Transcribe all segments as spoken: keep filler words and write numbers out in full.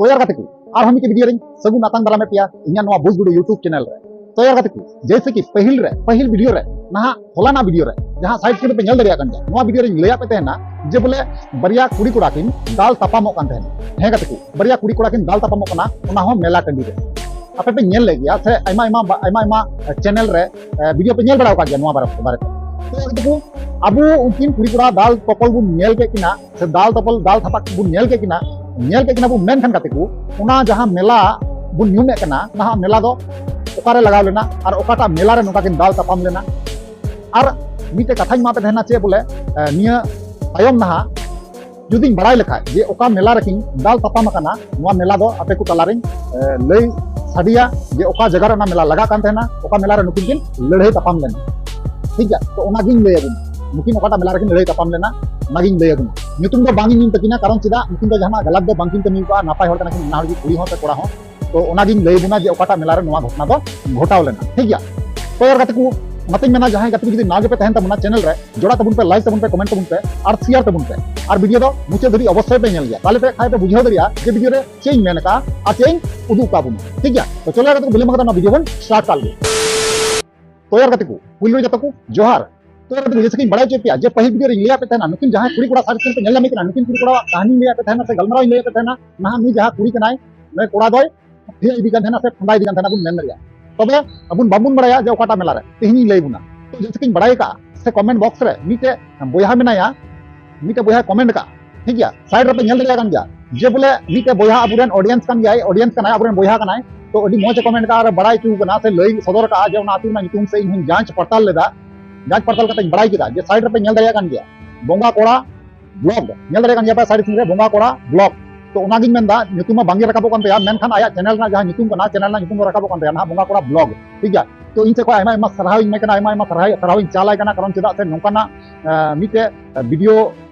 ᱛᱚ ᱭᱟᱨ ᱜᱟᱛᱮ ᱠᱚ, ᱟᱨᱦᱚᱸ ᱢᱤᱫᱴᱮᱡ ᱵᱷᱤᱰᱤᱭᱳ ᱨᱤᱧ ᱥᱟᱹᱜᱩᱱ ᱟᱛᱟᱝ ᱫᱟᱨᱟᱢᱮᱫ ᱯᱮᱭᱟ ᱤᱧᱟᱹᱜ ᱱᱚᱣᱟ ᱵᱩᱡᱽ ᱜᱩᱰᱩ YouTube ᱪᱮᱱᱮᱞ ᱨᱮ᱾ ᱛᱚ ᱭᱟᱨ ᱜᱟᱛᱮ ᱠᱚ, ᱡᱮᱭᱥᱮ ᱠᱤ ᱯᱟᱹᱦᱤᱞ ᱨᱮ, ᱯᱟᱹᱦᱤᱞ ᱵᱷᱤᱰᱤᱭᱳ ᱨᱮ, ᱱᱟᱦᱟᱜ ᱦᱚᱞᱟᱱᱟᱜ ᱵᱷᱤᱰᱤᱭᱳ ᱨᱮ, ᱡᱟᱦᱟᱸ ᱥᱟᱭᱤᱰ ᱥᱠᱨᱤᱱ ᱨᱮᱯᱮ ᱧᱮᱞ ᱫᱟᱲᱮᱭᱟᱜ ᱠᱟᱱ ᱜᱮᱭᱟ, ᱱᱚᱣᱟ ᱵᱷᱤᱰᱤᱭᱳ ᱨᱤᱧ ᱞᱟᱹᱭᱟᱫ ᱯᱮ ᱛᱟᱦᱮᱱᱟ ᱡᱮ ᱵᱚᱞᱮ ᱵᱟᱨᱭᱟ ᱠᱩᱲᱤ ᱠᱚᱲᱟ ᱠᱤᱱ ᱫᱟᱞ ᱛᱟᱯᱟᱢᱚᱜ ᱠᱟᱱ ᱛᱟᱦᱮᱱᱟ᱾ ᱦᱮᱸ ᱜᱟᱛᱮ ᱠᱚ, ᱵᱟᱨᱭᱟ ᱠᱩᱲᱤ ᱠᱚᱲᱟ ᱠᱤᱱ ᱫᱟᱞ ᱛᱟᱯᱟᱢᱚᱜ ᱠᱟᱱᱟ, ᱚᱱᱟ ᱦᱚᱸ ᱢᱮᱞᱟ ᱴᱟᱺᱰᱤ ᱨᱮ᱾ ᱟᱯᱮ ᱯᱮ ᱧᱮᱞ ᱞᱮᱫ ᱜᱮᱭᱟ ᱥᱮ ᱟᱭᱢᱟ ᱟᱭᱢᱟ, ᱟᱭᱢᱟ ᱟᱭᱢᱟ ᱪᱮᱱᱮᱞ ᱨᱮ ᱵᱷᱤᱰᱤᱭᱳ ᱯᱮ ᱧᱮᱞ ᱵᱟᱲᱟ ᱟᱠᱟᱫ ᱜᱮᱭᱟ ᱱᱚᱣᱟ ᱵᱟᱨᱮ ᱵᱟᱨᱮᱛᱮ᱾ ᱛᱚ ᱜᱟᱛᱮ ᱠᱚ, ᱟᱵᱚ ᱩᱱᱠᱤᱱ ᱠᱩᱲᱤ ᱠᱚᱲᱟ ᱫᱟᱞ ᱛᱚᱯᱚᱞ ᱵᱚᱱ ᱧᱮᱞ ᱠᱮᱫ ᱠᱤᱱᱟ, ᱥᱮ ᱫᱟᱞ ᱛᱚᱯᱚᱞ, ᱫᱟᱞ ᱛᱷᱟᱯᱟᱠ ᱵᱚᱱ ᱧᱮᱞ ᱠᱮᱫ ᱠᱤᱱᱟ, ᱧᱮᱞ ᱠᱮᱫ ᱠᱤᱱᱟ ᱵᱚᱱ, ᱢᱮᱱᱠᱷᱟᱱ ᱜᱟᱛᱮ ᱠᱚ, ᱚᱱᱟ ᱡᱟᱦᱟᱸ ᱢᱮᱞᱟ ᱵᱚᱱ ᱧᱩᱢᱮᱫ ᱠᱟᱱᱟ, ᱱᱟᱦᱟᱜ ᱢᱮᱞᱟ ᱫᱚ ᱚᱠᱟᱨᱮ ᱞᱟᱜᱟᱣ ᱞᱮᱱᱟ ᱟᱨ ᱚᱠᱟᱴᱟᱜ ᱢᱮᱞᱟ ᱨᱮ ᱱᱚᱝᱠᱟ ᱠᱤᱱ ᱫᱟᱞ ᱛᱟᱯᱟᱢ ᱞᱮᱱᱟ? ᱟᱨ ᱢᱤᱫᱴᱮᱡ ᱠᱟᱛᱷᱟᱧ ᱮᱢᱟᱯᱮ ᱛᱟᱦᱮᱱᱟ ᱪᱮᱫ ᱵᱚᱞᱮ, ᱮ, ᱱᱤᱭᱟᱹ ᱛᱟᱭᱚᱢ ᱱᱟᱦᱟᱜ ᱡᱩᱫᱤᱧ ᱵᱟᱲᱟᱭ ᱞᱮᱠᱷᱟᱡ ᱡᱮ ᱚᱠᱟ ᱢᱮᱞᱟ ᱨᱮᱠᱤᱱ ᱫᱟᱞ ᱛᱟᱯᱟᱢ ᱟᱠᱟᱱᱟ, ᱱᱚᱣᱟ ᱢᱮᱞᱟ ᱫᱚ ᱟᱯᱮ ᱠᱚ ᱛᱟᱞᱟᱨᱤᱧ, ᱮ, ᱞᱟᱹᱭ ᱥᱟᱰᱮᱭᱟ ᱡᱮ ᱚᱠᱟ ᱡᱟᱭᱜᱟ ᱨᱮ ᱚᱱᱟ ᱢᱮᱞᱟ ᱞᱟᱜᱟᱜ ᱠᱟᱱ ᱛᱟᱦᱮᱱᱟ, ᱚᱠᱟ ᱢᱮᱞᱟ ᱨᱮ ᱱᱩᱠᱤᱱ ᱠᱤᱱ ᱞᱟᱹᱲᱦᱟᱹᱭ ᱛᱟᱯᱟᱢ ᱞᱮᱱᱟ᱾ ᱴᱷᱤᱠ ᱜᱮᱭᱟ, ᱛᱚ ᱚᱱᱟᱜᱤᱧ ᱞᱟᱹᱭ ᱟᱵᱚᱱᱟ, ᱱᱩᱠᱤᱱ ᱚᱠᱟᱴᱟᱜ ᱢᱮᱞᱟ ᱨᱮᱠᱤᱱ ᱞᱟᱹᱲᱦᱟᱹᱭ ᱛᱟᱯᱟᱢ ᱞᱮᱱᱟ, ᱚᱱᱟᱜᱤᱧ ᱞᱟᱹᱭ ᱟᱵᱚᱱᱟ᱾ ᱧᱩᱛᱩᱢ ᱫᱚ ᱵᱟᱝ ᱤᱧ ᱧᱩᱢ ᱛᱟᱹᱠᱤᱱᱟ, ᱠᱟᱨᱚᱱ ᱪᱮᱫᱟᱜ, ᱱᱩᱠᱤᱱ ᱫᱚ ᱡᱟᱦᱟᱱᱟᱜ ᱜᱟᱞᱟᱛ ᱫᱚ ᱵᱟᱝᱠᱤᱱ ᱠᱟᱹᱢᱤ ᱟᱠᱟᱫᱼᱟ, ᱱᱟᱯᱟᱭ ᱦᱚᱲ ᱠᱟᱱᱟ ᱠᱤᱱ ᱵᱟᱱᱟ ᱦᱚᱲ ᱜᱮ, ᱠᱩᱲᱤ ᱦᱚᱸ ᱥᱮ ᱠᱚᱲᱟ ᱦᱚᱸ᱾ ᱛᱚ ᱚᱱᱟᱜᱤᱧ ᱞᱟᱹᱭ ᱟᱵᱚᱱᱟ ᱡᱮ ᱚᱠᱟᱴᱟᱜ ᱢᱮᱞᱟ ᱨᱮ ᱱᱚᱣᱟ ᱜᱷᱚᱴᱚᱱᱟ ᱫᱚ ᱜᱷᱚᱴᱟᱣ ᱞᱮᱱᱟ᱾ ᱴᱷᱤᱠ ᱜᱮᱭᱟ, ᱛᱚ ᱭᱟᱨ ᱜᱟᱛᱮ ᱠᱚ, ᱚᱱᱟᱛᱤᱧ ᱢᱮᱱᱟ ᱡᱟᱦᱟᱸᱭ ᱜᱟᱛᱮ ᱠᱚ ᱡᱩᱫᱤ ᱱᱟᱣᱟ ᱜᱮᱯᱮ ᱛᱟᱦᱮᱱ ᱛᱟᱵᱚᱱᱟ ᱪᱮᱱᱮᱞ ᱨᱮ, ᱡᱚᱲᱟᱜ ᱛᱟᱵᱚᱱ ᱯᱮ, ᱞᱟᱭᱤᱠ ᱛᱟᱵᱚᱱ ᱯᱮ, ᱠᱚᱢᱮᱱᱴ ᱛᱟᱵᱚᱱ ᱯᱮ ᱟᱨ ᱥᱮᱭᱟᱨ ᱛᱟᱵᱚᱱ ᱯᱮ᱾ ᱟᱨ ᱵᱷᱤᱰᱤᱭᱳ ᱫᱚ ᱢᱩᱪᱟᱹᱫ ᱫᱷᱟᱹᱵᱤᱡ ᱚᱵᱚᱥᱥᱳᱭ ᱯᱮ ᱧᱮᱞ ᱜᱮᱭᱟ, ᱛᱟᱦᱞᱮ ᱯᱮ ᱠᱷᱟᱡ ᱯᱮ ᱵᱩᱡᱷᱟᱹᱣ ᱫᱟᱲᱮᱭᱟᱜᱼᱟ ᱡᱮ ᱵᱷᱤᱰᱤᱭᱳ ᱨᱮ ᱪᱮᱫ ᱤᱧ ᱢᱮᱱ ᱟᱠᱟᱫᱼᱟ ᱟᱨ ᱪᱮᱫ ᱤᱧ ᱩᱫᱩᱜ ᱟᱠᱟᱫ ᱵᱚᱱᱟ᱾ ᱴᱷᱤᱠ ᱜᱮᱭᱟ, ᱛᱚ ᱪᱚᱞᱚ ᱜᱟᱛᱮ ᱠᱚ, ᱵᱤᱞᱚᱢ ᱠᱟᱛᱮ ᱚᱱᱟ ᱵᱷᱤᱰᱤᱭᱳ ᱵᱚᱱ ᱥᱴᱟᱨᱴ ᱠᱟᱜ ᱞᱮᱜᱮ᱾ ᱛᱚ ᱭᱟᱨ ᱜᱟᱛᱮ ᱠᱚ, ᱯᱩᱭᱞᱩ ᱨᱮ ᱡᱚᱛᱚ ᱠᱚ ᱡᱚᱦᱟᱨ᱾ ᱛᱚ ᱭᱟᱨ ᱜᱟᱛᱮ ᱠᱚ, ᱡᱮᱭᱥᱮ ᱠᱤᱧ ᱵᱟᱲᱟᱭ ᱦᱚᱪᱚᱭᱮᱫ ᱯᱮᱭᱟ ᱡᱮ ᱯᱟᱹᱦᱤᱞ ᱵᱷᱤᱰᱤᱭᱳ ᱨᱤᱧ ᱞᱟᱹᱭᱟᱫ ᱯᱮ ᱛᱟᱦᱮᱱᱟ, ᱱᱩᱠᱤᱱ ᱡᱟᱦᱟᱸᱭ ᱠᱩᱲᱤ ᱠᱚᱲᱟ ᱥᱟᱨ ᱥᱮᱱ ᱯᱮ ᱧᱮᱞ ᱧᱟᱢᱮ ᱠᱟᱱᱟ, ᱱᱩᱠᱤᱱ ᱠᱩᱲᱤ ᱠᱚᱲᱟᱣᱟᱜ ᱠᱟᱹᱦᱱᱤᱧ ᱞᱟᱹᱭᱟᱫ ᱯᱮ ᱛᱟᱦᱮᱱᱟ ᱥᱮ ᱜᱟᱞᱢᱟᱨᱟᱣ ᱤᱧ ᱞᱟᱹᱭᱟᱫ ᱯᱮ ᱛᱟᱦᱮᱱᱟ, ᱱᱟᱦᱟᱜ ᱱᱩᱭ ᱡᱟᱦᱟᱸ ᱠᱩᱲᱤ ᱠᱟᱱᱟᱭ, ᱱᱩᱭ ᱠᱚᱲᱟ ᱫᱚᱭ ᱯᱷᱮᱭᱟ ᱤᱫᱤ ᱠᱟᱱ ᱛᱟᱦᱮᱱᱟ ᱥᱮ ᱯᱷᱟᱸᱫᱟ ᱤᱫᱤ ᱠᱟᱱ ᱛᱟᱦᱮᱱᱟ ᱵᱚᱱ ᱢᱮᱱ ᱫᱟᱲᱮᱭᱟᱜᱼᱟ᱾ ᱛᱚᱵᱮ ᱟᱵᱚᱱ ᱵᱟᱵᱚᱱ ᱵᱟᱲᱟᱭᱟ ᱡᱮ ᱚᱠᱟᱴᱟᱜ ᱢᱮᱞᱟ ᱨᱮ᱾ ᱛᱮᱦᱮᱧ ᱤᱧ ᱞᱟᱹᱭ ᱵᱚᱱᱟ᱾ ᱛᱚ ᱡᱮᱭᱥᱮ ᱠᱤᱧ ᱵᱟᱲᱟᱭ ᱟᱠᱟᱫᱼᱟ ᱥᱮ ᱠᱚᱢᱮᱱᱴ ᱵᱚᱠᱥ ᱨᱮ ᱢᱤᱫᱴᱮᱡ ᱵᱚᱭᱦᱟ ᱢᱮᱱᱟᱭᱟ, ᱢᱤᱫᱴᱮᱡ ᱵᱚᱭᱦᱟᱭ ᱠᱚᱢᱮᱱᱴ ᱟᱠᱟᱫᱼᱟ, ᱴᱷᱤᱠ ᱜᱮᱭᱟ, ᱥᱟᱭᱤᱰ ᱨᱮᱯᱮ ᱧᱮᱞ ᱫᱟᱲᱮᱭᱟᱜ ᱠᱟᱱ ᱜᱮᱭᱟ ᱡᱮ ᱵᱚᱞᱮ ᱢᱤᱫᱴᱮᱡ ᱵᱚᱭᱦᱟ ᱟᱵᱚᱨᱮᱱ ᱚᱰᱤᱭᱮᱱᱥ ᱠᱟᱱ ᱜᱮᱭᱟᱭ, ᱚᱰᱤᱭᱮᱱᱥ ᱠᱟᱱᱟᱭ, ᱟᱵᱚᱨᱮᱱ ᱵᱚᱭᱦᱟ ᱠᱟᱱᱟᱭ᱾ ᱛᱚ ᱟᱹᱰᱤ ᱢᱚᱡᱽ ᱮ ᱠᱚᱢᱮᱱᱴ ᱟᱠᱟᱫᱼᱟ ᱟᱨ ᱵᱟᱲᱟᱭ ᱦᱚᱪᱚ ᱟᱠᱟᱱᱟ ᱥᱮ ᱞᱟᱹᱭ ᱥᱚᱫᱚᱨ ᱟᱠᱟᱫᱼᱟ ᱡᱮ ᱚᱱᱟ ᱟᱹᱛᱩ ᱨᱮᱱᱟᱜ ᱧᱩᱛᱩᱢ ᱥᱮ ᱤᱧ ᱦᱚᱸᱧ ᱡᱟᱸᱪ ᱯᱟᱲᱛᱟᱞ ᱞᱮᱫᱟ, ᱡᱟᱸᱪ ᱯᱟᱲᱛᱟᱞ ᱠᱟᱛᱮᱧ ᱵᱟᱲᱟᱭ ᱠᱮᱫᱟ ᱡᱮ ᱥᱟᱭᱤᱰ ᱨᱮᱯᱮ ᱧᱮᱞ ᱫᱟᱲᱮᱭᱟᱜ ᱠᱟᱱ ᱜᱮᱭᱟ ᱵᱚᱸᱜᱟ ᱠᱚᱲᱟ ᱵᱞᱚᱜ, ᱧᱮᱞ ᱫᱟᱲᱮᱭᱟᱜ ᱠᱟᱱ ᱜᱮᱭᱟ ᱯᱮ ᱥᱟᱭᱤᱰ ᱥᱤᱱ ᱨᱮ ᱵᱚᱸᱜᱟ ᱠᱚᱲᱟ ᱵᱞᱚᱜ᱾ ᱛᱚ ᱚᱱᱟᱜᱤᱧ ᱢᱮᱱᱫᱟ, ᱧᱩᱛᱩᱢ ᱢᱟ ᱵᱟᱝᱜᱮ ᱨᱟᱠᱟᱵᱚᱜ ᱠᱟᱱ ᱛᱟᱭᱟ, ᱢᱮᱱᱠᱷᱟᱱ ᱟᱭᱟᱜ ᱪᱮᱱᱮᱞ ᱨᱮᱱᱟᱜ ᱡᱟᱦᱟᱸ ᱧᱩᱛᱩᱢ ᱠᱟᱱᱟ, ᱪᱮᱱᱮᱞ ᱨᱮᱱᱟᱜ ᱧᱩᱛᱩᱢ ᱫᱚ ᱨᱟᱠᱟᱵᱚᱜ ᱠᱟᱱ ᱛᱟᱭᱟ, ᱱᱟᱦᱟᱜ ᱵᱚᱸᱜᱟ ᱠᱚᱲᱟ ᱵᱞᱚᱜ, ᱴᱷᱤᱠ ᱜᱮᱭᱟ᱾ ᱛᱚ ᱤᱧ ᱥᱮᱫ ᱠᱷᱚᱱ ᱟᱭᱢᱟ ᱟᱭᱢᱟ ᱥᱟᱨᱦᱟᱣ ᱤᱧ ᱮᱢᱟᱭ ᱠᱟᱱᱟ, ᱟᱭᱢᱟ ᱟᱭᱢᱟ ᱥᱟᱨᱦᱟᱣ, ᱥᱟᱨᱦᱟᱣ ᱤᱧ ᱪᱟᱞ ᱟᱭ ᱠᱟᱱᱟ, ᱠᱟᱨᱚᱱ ᱪᱮᱫᱟᱜ ᱥᱮ ᱱᱚᱝᱠᱟᱱᱟᱜ, ᱮ, ᱢᱤᱫᱴᱮᱡ ᱵᱷᱤᱰᱤᱭᱳ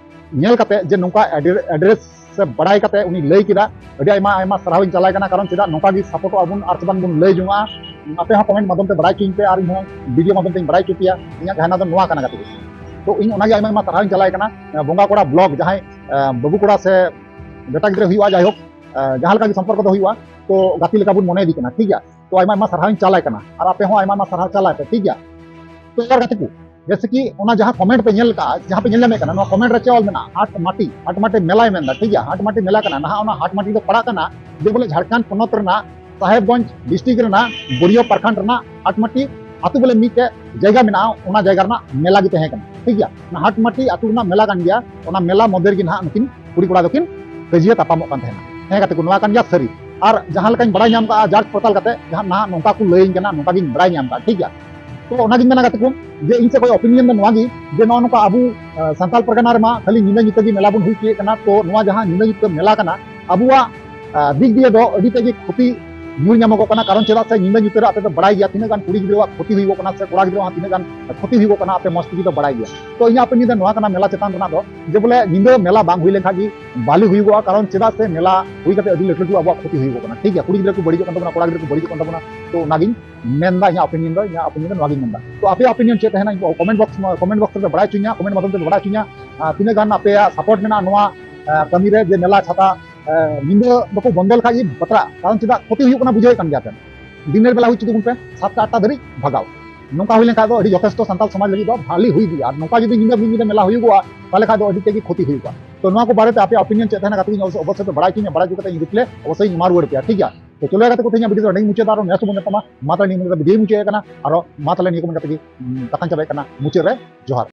ᱧᱮᱞ ᱠᱟᱛᱮ ᱡᱮ ᱱᱚᱝᱠᱟ ᱮᱰᱨᱮᱥ ᱥᱮ ᱵᱟᱲᱟᱭ ᱠᱟᱛᱮ ᱩᱱᱤ ᱞᱟᱹᱭ ᱠᱮᱫᱟ, ᱟᱹᱰᱤ ᱟᱭᱢᱟ ᱟᱭᱢᱟ ᱥᱟᱨᱦᱟᱣ ᱤᱧ ᱪᱟᱞ ᱟᱭ ᱠᱟᱱᱟ, ᱠᱟᱨᱚᱱ ᱪᱮᱫᱟᱜ ᱱᱚᱝᱠᱟ ᱜᱮ ᱥᱟᱯᱳᱨᱴᱚᱜ ᱟᱵᱚᱱ ᱟᱨ ᱥᱮ ᱵᱟᱝ ᱵᱚᱱ ᱞᱟᱹᱭ ᱡᱚᱝᱟ᱾ ᱟᱯᱮ ᱦᱚᱸ ᱠᱚᱢᱮᱱᱴ ᱢᱟᱫᱽᱫᱷᱚᱢ ᱛᱮ ᱵᱟᱲᱟᱭ ᱦᱚᱪᱚᱧ ᱯᱮ ᱟᱨ ᱤᱧ ᱦᱚᱸ ᱵᱷᱤᱰᱤᱭᱳ ᱢᱟᱫᱽᱫᱷᱚᱢ ᱛᱮᱧ ᱵᱟᱲᱟᱭ ᱦᱚᱪᱚ ᱯᱮᱭᱟ᱾ ᱤᱧᱟᱹᱜ ᱠᱟᱦᱱᱟ ᱫᱚ ᱱᱚᱣᱟ ᱠᱟᱱᱟ ᱜᱟᱛᱮ ᱠᱚ᱾ ᱛᱚ ᱤᱧ ᱚᱱᱟᱜᱮ ᱟᱭᱢᱟ ᱟᱭᱢᱟ ᱥᱟᱨᱦᱟᱣ ᱤᱧ ᱪᱟᱞ ᱟᱭ ᱠᱟᱱᱟ, ᱮ, ᱵᱚᱸᱜᱟ ᱠᱚᱲᱟ ᱵᱞᱚᱜ, ᱡᱟᱦᱟᱸᱭ, ᱮ, ᱵᱟᱹᱵᱩ ᱠᱚᱲᱟ ᱥᱮ ᱵᱮᱴᱟ ᱜᱤᱫᱽᱨᱟᱹ ᱦᱩᱭᱩᱜᱼᱟ, ᱡᱟᱭᱦᱳᱠ, ᱡᱟᱦᱟᱸ ᱞᱮᱠᱟ ᱜᱮ ᱥᱚᱢᱯᱚᱨᱠᱚ ᱫᱚ ᱦᱩᱭᱩᱜᱼᱟ, ᱛᱚ ᱜᱟᱛᱮ ᱞᱮᱠᱟ ᱵᱚᱱ ᱢᱚᱱᱮ ᱤᱫᱤ ᱠᱟᱱᱟ, ᱴᱷᱤᱠ ᱜᱮᱭᱟ᱾ ᱛᱚ ᱟᱭᱢᱟ ᱟᱭᱢᱟ ᱥᱟᱨᱦᱟᱣ ᱤᱧ ᱪᱟᱞᱟᱭ ᱠᱟᱱᱟ, ᱟᱨ ᱟᱯᱮ ᱦᱚᱸ ᱟᱭᱢᱟ ᱟᱭᱢᱟ ᱥᱟᱨᱦᱟᱣ ᱪᱟᱞᱟᱭ ᱯᱮ, ᱴᱷᱤᱠ ᱜᱮᱭᱟ᱾ ᱛᱚ ᱮᱵᱟᱨ ᱜᱟᱛᱮ ᱠᱚ, ᱡᱮᱭᱥᱮ ᱠᱤ ᱚᱱᱟ ᱡᱟᱦᱟᱸ ᱠᱚᱢᱮᱱᱴ ᱯᱮ ᱧᱮᱞ ᱠᱟᱜᱼᱟ, ᱡᱟᱦᱟᱸ ᱯᱮ ᱧᱮᱞ ᱧᱟᱢᱮᱫ ᱠᱟᱱᱟ, ᱱᱚᱣᱟ ᱠᱚᱢᱮᱱᱴ ᱨᱮ ᱪᱮᱫ ᱚᱞ ᱢᱮᱱᱟᱜᱼᱟ? ᱦᱟᱴ ᱢᱟᱴᱤ, ᱦᱟᱴ ᱢᱟᱴᱤ ᱢᱮᱞᱟᱭ ᱢᱮᱱᱫᱟ, ᱴᱷᱤᱠ ᱜᱮᱭᱟ᱾ ᱦᱟᱴ ᱢᱟᱴᱤ ᱢᱮᱞᱟ ᱠᱟᱱᱟ, ᱱᱟᱦᱟᱜ ᱚᱱᱟ ᱦᱟᱴ ᱢᱟᱴᱤ ᱫᱚ ᱯᱟᱲᱟᱜ ᱠᱟᱱᱟ ᱡᱮ ᱵᱚᱞᱮ ᱡᱷᱟᱲᱠᱷᱚᱸᱰ ᱯᱚᱱᱚᱛ ᱨᱮᱱᱟᱜ ᱥᱟᱦᱮᱵᱽᱜᱚᱸᱡᱽ ᱰᱤᱥᱴᱨᱤᱠᱴ ᱨᱮᱱᱟᱜ ᱵᱳᱨᱤᱭᱚ ᱯᱨᱚᱠᱷᱚᱸᱰ ᱨᱮᱱᱟᱜ ᱦᱟᱴ ᱢᱟᱴᱤ ᱟᱹᱛᱩ ᱵᱚᱞᱮ ᱢᱤᱫᱴᱮᱡ ᱡᱟᱭᱜᱟ ᱢᱮᱱᱟᱜᱼᱟ, ᱚᱱᱟ ᱡᱟᱭᱜᱟ ᱨᱮᱱᱟᱜ ᱢᱮᱞᱟ ᱜᱮ ᱛᱟᱦᱮᱸ ᱠᱟᱱᱟ, ᱴᱷᱤᱠ ᱜᱮᱭᱟ᱾ ᱚᱱᱟ ᱦᱟᱴ ᱢᱟᱴᱤ ᱟᱹᱛᱩ ᱨᱮᱱᱟᱜ ᱢᱮᱞᱟ ᱠᱟᱱ ᱜᱮᱭᱟ᱾ ᱚᱱᱟ ᱢᱮᱞᱟ ᱢᱚᱫᱽᱫᱷᱮ ᱨᱮᱜᱮ ᱱᱟᱦᱟᱜ ᱱᱩᱠᱤᱱ ᱠᱩᱲᱤ ᱠᱚᱲᱟ ᱫᱚᱠᱤᱱ ᱠᱟᱹᱡᱤᱭᱟᱹ ᱛᱟᱯᱟᱢᱚᱜ ᱠᱟᱱ ᱛᱟᱦᱮᱱᱟ᱾ ᱦᱮᱸ ᱜᱟᱛᱮ ᱠᱚ, ᱱᱚᱣᱟ ᱠᱟᱱ ᱜᱮᱭᱟ ᱥᱟᱹᱨᱤ᱾ ᱟᱨ ᱡᱟᱦᱟᱸ ᱞᱮᱠᱟᱧ ᱵᱟᱲᱟᱭ ᱧᱟᱢ ᱠᱟᱜᱼᱟ, ᱡᱟᱨᱡᱽ ᱯᱚᱲᱛᱟᱞ ᱠᱟᱛᱮ ᱡᱟᱦᱟᱸ ᱱᱟᱦᱟᱜ ᱱᱚᱝᱠᱟ ᱠᱚ ᱞᱟᱹᱭᱟᱹᱧ ᱠᱟᱱᱟ, ᱱᱚᱝᱠᱟ ᱜᱤᱧ ᱵᱟᱲᱟᱭ ᱧᱟᱢ ᱠᱟᱜᱼᱟ, ᱴᱷᱤᱠ ᱜᱮᱭᱟ᱾ ᱛᱚ ᱚᱱᱟᱜᱤᱧ ᱢᱮᱱᱟ ᱜᱟᱛᱮ ᱠᱚ, ᱡᱮ ᱤᱧ ᱥᱮᱫ ᱠᱷᱚᱱ ᱚᱯᱤᱱᱤᱭᱚᱱ ᱫᱚ ᱱᱚᱣᱟ ᱜᱮ, ᱡᱮ ᱱᱚᱜᱼᱚ ᱱᱚᱝᱠᱟ ᱟᱵᱚ, ᱟᱸ, ᱥᱟᱱᱛᱟᱲ ᱯᱟᱨᱜᱟᱱᱟ ᱨᱮᱢᱟ ᱠᱷᱟᱹᱞᱤ ᱧᱤᱫᱟᱹ ᱧᱩᱛᱟᱹ ᱜᱮ ᱢᱮᱞᱟ ᱵᱚᱱ ᱦᱩᱭ ᱦᱚᱪᱚᱭᱮᱫ ᱠᱟᱱᱟ᱾ ᱛᱚ ᱱᱚᱣᱟ ᱡᱟᱦᱟᱸ ᱧᱤᱫᱟᱹ ᱧᱩᱛᱟᱹ ᱢᱮᱞᱟ ᱠᱟᱱᱟ, ᱟᱵᱚᱣᱟᱜ, ᱟᱸ, ᱫᱤᱠ ᱫᱤᱭᱮ ᱫᱚ ᱟᱹᱰᱤ ᱛᱮᱫ ᱜᱮ ᱠᱷᱚᱛᱤ ᱧᱩᱨ ᱧᱟᱢᱚᱜᱚᱜ ᱠᱟᱱᱟ᱾ ᱠᱟᱨᱚᱱ ᱪᱮᱫᱟᱜ ᱥᱮ ᱧᱤᱫᱟᱹ ᱧᱩᱛᱟᱹ ᱨᱮ ᱟᱯᱮ ᱫᱚ ᱵᱟᱲᱟᱭ ᱜᱮᱭᱟ ᱛᱤᱱᱟᱹᱜ ᱜᱟᱱ ᱠᱩᱲᱤ ᱜᱤᱫᱽᱨᱟᱹᱣᱟᱜ ᱠᱷᱚᱛᱤ ᱦᱩᱭᱩᱜᱚᱜ ᱠᱟᱱᱟ ᱥᱮ ᱠᱚᱲᱟ ᱜᱤᱫᱽᱨᱟᱹᱣᱟᱜ ᱛᱤᱱᱟᱹᱜ ᱜᱟᱱ ᱠᱷᱚᱛᱤ ᱦᱩᱭᱩᱜᱚᱜ ᱠᱟᱱᱟ, ᱟᱯᱮ ᱢᱚᱡᱽ ᱛᱮᱜᱮ ᱯᱮ ᱵᱟᱲᱟᱭ ᱜᱮᱭᱟ᱾ ᱛᱚ ᱤᱧᱟᱹᱜ ᱚᱯᱤᱱᱤᱭᱚᱱ ᱫᱚ ᱱᱚᱣᱟ ᱠᱟᱱᱟ, ᱢᱮᱞᱟ ᱪᱮᱛᱟᱱ ᱨᱮᱱᱟᱜ ᱫᱚ, ᱡᱮ ᱵᱚᱞᱮ ᱧᱤᱫᱟᱹ ᱢᱮᱞᱟ ᱵᱟᱝ ᱦᱩᱭ ᱞᱮᱱᱠᱷᱟᱱ ᱜᱮ ᱵᱷᱟᱞᱤ ᱦᱩᱭᱩᱜᱚᱜᱼᱟ᱾ ᱠᱟᱨᱚᱱ ᱪᱮᱫᱟᱜ ᱥᱮ ᱢᱮᱞᱟ ᱦᱩᱭ ᱠᱟᱛᱮ ᱟᱹᱰᱤ ᱞᱟᱹᱴᱩ ᱞᱟᱹᱴᱩ ᱟᱵᱚᱣᱟᱜ ᱠᱷᱚᱛᱤ ᱦᱩᱭᱩᱜᱚᱜ ᱠᱟᱱᱟ, ᱴᱷᱤᱠ ᱜᱮᱭᱟ᱾ ᱠᱩᱲᱤ ᱜᱤᱫᱽᱨᱟᱹ ᱠᱚ ᱵᱟᱹᱲᱤᱡᱚᱜ ᱠᱟᱱ ᱛᱟᱵᱚᱱᱟ, ᱠᱚᱲᱟ ᱜᱤᱫᱽᱨᱟᱹ ᱠᱚ ᱵᱟᱹᱲᱤᱡᱚᱜ ᱠᱟᱱ ᱛᱟᱵᱚᱱᱟ᱾ ᱛᱚ ᱚᱱᱟᱜᱤᱧ ᱢᱮᱱᱫᱟ, ᱤᱧᱟᱹᱜ ᱚᱯᱤᱱᱤᱭᱚᱱ ᱫᱚ, ᱤᱧᱟᱹᱜ ᱚᱯᱤᱱᱤᱭᱚᱱ ᱫᱚ ᱱᱚᱣᱟᱜᱤᱧ ᱢᱮᱱᱫᱟ᱾ ᱛᱚ ᱟᱯᱮᱭᱟᱜ ᱚᱯᱤᱱᱤᱭᱚᱱ ᱪᱮᱫ ᱛᱟᱦᱮᱱᱟ, ᱤᱧ ᱠᱚᱢᱮᱱᱴ ᱵᱚᱠᱥ, ᱠᱚᱢᱮᱱᱴ ᱵᱚᱠᱥ ᱨᱮ ᱵᱟᱲᱟᱭ ᱦᱚᱪᱚᱧᱟ, ᱠᱚᱢᱮᱱᱴ ᱢᱟᱫᱽᱫᱷᱚᱢ ᱛᱮ ᱵᱟᱲᱟᱭ ᱦᱚᱪᱚᱧᱟ᱾ ᱟᱨ ᱛᱤᱱᱟᱹᱜ ᱜᱟᱱ ᱟᱯᱮᱭᱟᱜ ᱥᱟᱯᱳᱨᱴ ᱢᱮᱱᱟᱜᱼᱟ ᱱᱚᱣᱟ, ᱟᱸ, ᱠᱟᱹᱢᱤ ᱨᱮ, ᱡᱮ ᱢᱮᱞᱟ ᱪᱷᱟᱛᱟ, ᱟᱸ, ᱧᱤᱫᱟᱹ ᱵᱟᱠᱚ ᱵᱚᱱᱫᱚ ᱞᱮᱠᱷᱟᱡ ᱜᱮ ᱵᱟᱛᱨᱟᱜ᱾ ᱠᱟᱨᱚᱱ ᱪᱮᱫᱟᱜ ᱠᱷᱚᱛᱤ ᱦᱩᱭᱩᱜ ᱠᱟᱱᱟ ᱵᱩᱡᱷᱟᱹᱣᱮᱫ ᱠᱟᱱ ᱜᱮᱭᱟ ᱯᱮ᱾ ᱫᱤᱱᱮᱨ ᱵᱮᱞᱟ ᱦᱩᱭ ᱦᱚᱪᱚ ᱛᱟᱵᱚᱱ ᱯᱮ, ᱥᱟᱛᱴᱟ ᱟᱴᱴᱟ ᱫᱷᱟᱹᱨᱤᱡ ᱵᱷᱟᱜᱟᱣ᱾ ᱱᱚᱝᱠᱟ ᱦᱩᱭ ᱞᱮᱱᱠᱷᱟᱡ ᱫᱚ ᱟᱹᱰᱤ ᱡᱚᱛᱷᱮᱥᱴᱚ ᱥᱟᱱᱛᱟᱲ ᱥᱚᱢᱟᱡᱽ ᱞᱟᱹᱜᱤᱫ ᱫᱚ ᱵᱷᱟᱞᱤ ᱦᱩᱭ ᱤᱫᱤᱜᱼᱟ᱾ ᱟᱨ ᱱᱚᱝᱠᱟ ᱡᱩᱫᱤ ᱧᱤᱫᱟᱹ ᱢᱤᱫ ᱧᱤᱫᱟᱹ ᱢᱮᱞᱟ ᱦᱩᱭᱩᱜᱚᱜᱼᱟ, ᱛᱟᱦᱚᱞᱮ ᱠᱷᱟᱡ ᱫᱚ ᱟᱹᱰᱤ ᱛᱮᱫ ᱜᱮ ᱠᱷᱚᱛᱤ ᱦᱩᱭᱩᱜᱼᱟ᱾ ᱛᱚ ᱱᱚᱣᱟ ᱠᱚ ᱵᱟᱨᱮᱛᱮ ᱟᱯᱮᱭᱟᱜ ᱚᱯᱤᱱᱤᱭᱚᱱ ᱪᱮᱫ ᱛᱟᱦᱮᱱᱟ ᱜᱟᱛᱮ ᱠᱚ, ᱚᱵᱚᱥᱥᱳᱭ ᱯᱮ ᱵᱟᱲᱟᱭ ᱦᱚᱪᱚᱧᱟ᱾ ᱵᱟᱲᱟᱭ ᱦᱚᱪᱚ ᱠᱟᱛᱮ ᱤᱧ ᱨᱤᱯᱞᱟᱭ ᱚᱵᱚᱥᱥᱳᱭ ᱤᱧ ᱮᱢᱟ ᱨᱩᱣᱟᱹᱲ ᱯᱮᱭᱟ, ᱴᱷᱤᱠ ᱜᱮᱭᱟ? ᱛᱚ ᱪᱚᱞᱚ ᱜᱟᱛᱮ ᱠᱚ, ᱛᱮᱦᱮᱧᱟᱜ ᱵᱷᱤᱰᱤᱭᱳ ᱫᱚ ᱱᱚᱸᱰᱮ ᱜᱮᱧ ᱢᱩᱪᱟᱹᱫᱟ᱾ ᱟᱨᱚ ᱱᱮᱠᱥᱴ ᱵᱚᱱ ᱧᱟᱯᱟᱢᱟ᱾ ᱢᱟ ᱛᱟᱦᱚᱞᱮ ᱱᱤᱭᱟᱹ ᱢᱚᱱᱮ ᱠᱟᱛᱮ ᱵᱷᱤᱰᱤᱭᱳ ᱢᱩᱪᱟᱹᱫ ᱠᱟᱱᱟ᱾ ᱟᱨᱚ ᱢᱟ ᱛᱟᱦᱚᱞᱮ ᱱᱤᱭᱟᱹ ᱠᱚ ᱢᱮᱱ ᱠᱟᱛᱮ ᱜᱮ, ᱩᱸ, ᱠᱟᱛᱷᱟᱧ ᱪᱟᱵᱟᱭᱮᱫ ᱠᱟᱱᱟ᱾ ᱢᱩᱪᱟᱹᱫ ᱨᱮ ᱡᱚᱦᱟᱨ᱾